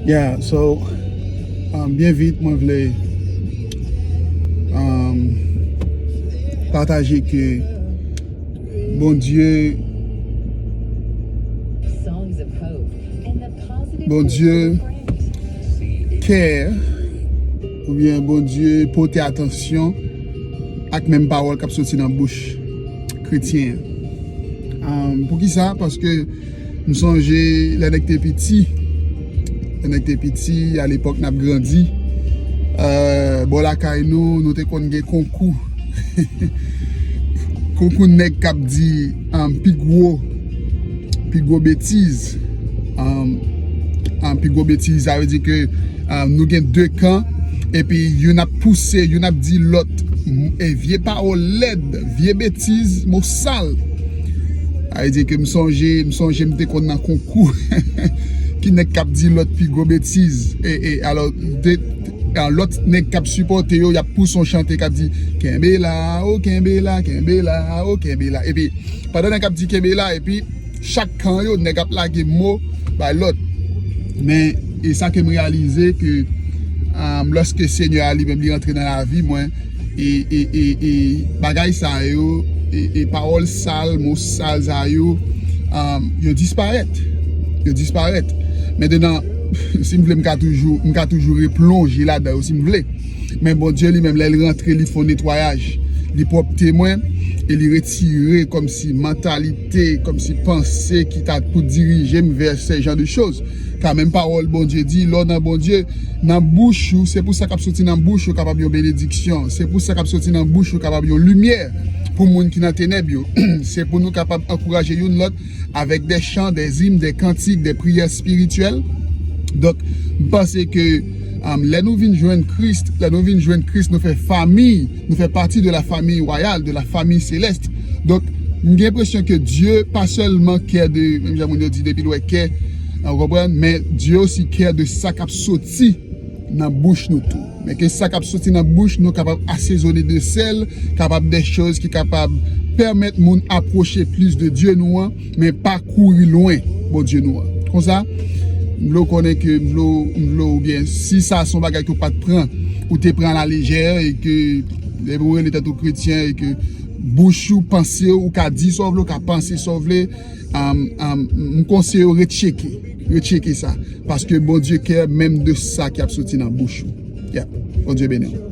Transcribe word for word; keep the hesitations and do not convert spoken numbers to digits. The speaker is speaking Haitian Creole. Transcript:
Yeah, so, um, byen vit, mwen vle, um, pataje ke Bondye, Bondye care, oubyen Bondye pote atansyon ak menm pawòl k ap soti nan bouch kretyen an. Um, poukisa? Paske m sonje lè nèg te piti, lè nèg te piti, alepòk n ap grandi, euh, bò lakay nou, nou te konn gen konkou. Konkou nèg k ap di, um, pi gwo, pi gwo betiz. Um, um, pi gwo betiz, sa vle di ke, um, nou gen de kan, epi youn ap pouse, youn ap di lòt, m-, e vye pawòl lèd, vye betiz, mo sal. Sa vle di ke m sonje, m sonje m te konn nan konkou. Ki nèg k ap di lòt pi gwo betiz. E, e, alò, de, an lòt nèg k ap sipòte yo, y ap pouse yon chante k ap di, kenbe la, o kenbe la, kenbe la, o kenbe la. Epi, pandan nèg ap di kenbe la, epi chak kan yo, nèg ap lage mo bay lòt. Men, e sa ke m reyalize ke, um, lòske Senyè a li menm li rantre nan lavi mwen, e, e, e, e bagay sa yo, e, e pawòl sal, mo sal sa yo, um, yo disparèt. Yo disparèt. Mentenan, si m vle, m ka toujou, m ka toujou replonje ladan yo, si m vle. Men Bondye li menm, lè l rantre, li fè yon netwayaj. Li pwòpte mwen e li retire kòmsi mantalite, kòmsi panse ki ta pou dirije m vè se jan de choz. Ka menm pawòl Bondye di, lè w nan Bondye, nan bouch ou, se pou sa k ap soti nan bouch ou kapab yon benediksyon. Se pou sa k ap soti nan bouch ou kapab yon limyè pou moun ki nan tenèb yo. Se pou nou kapab ankouraje youn lòt avèk de chan, de zim, de kantik, de priyè espirityèl. Donk, m panse ke, um, lè nou vin jwenn Kris, lè nou vin jwenn Kris, nou fè fami, nou fè pati de la famille royale, de la famille céleste. Donk, m gen enpresyon ke Dye pa sèlman kè de, menm jan moun yo di, depi l wè kè, ou konprann, men Dye osi kè de sa k ap soti nan bouch nou tou. Men ke sa k ap soti nan bouch nou kapab asezone de sèl, kapab de choz ki kapab pèmèt moun apwoche plis de Dye nou an, men pa kouri lwen Bondye nou an. Konsa, m vle w konnen ke m vle w, m vle w, oubyen si sa se yon bagay ke w pa t pran, ou te pran a la lejè, e ke depi w rele tèt ou kretyen, e ke bouch ou, panse w, ou ka di sa w vle, ou ka panse sa w vle, um, um, m konseye w retcheke, retcheke sa. Paske Bondye kè menm de sa ki ap soti nan bouch ou. Yeah. Bondye beni w.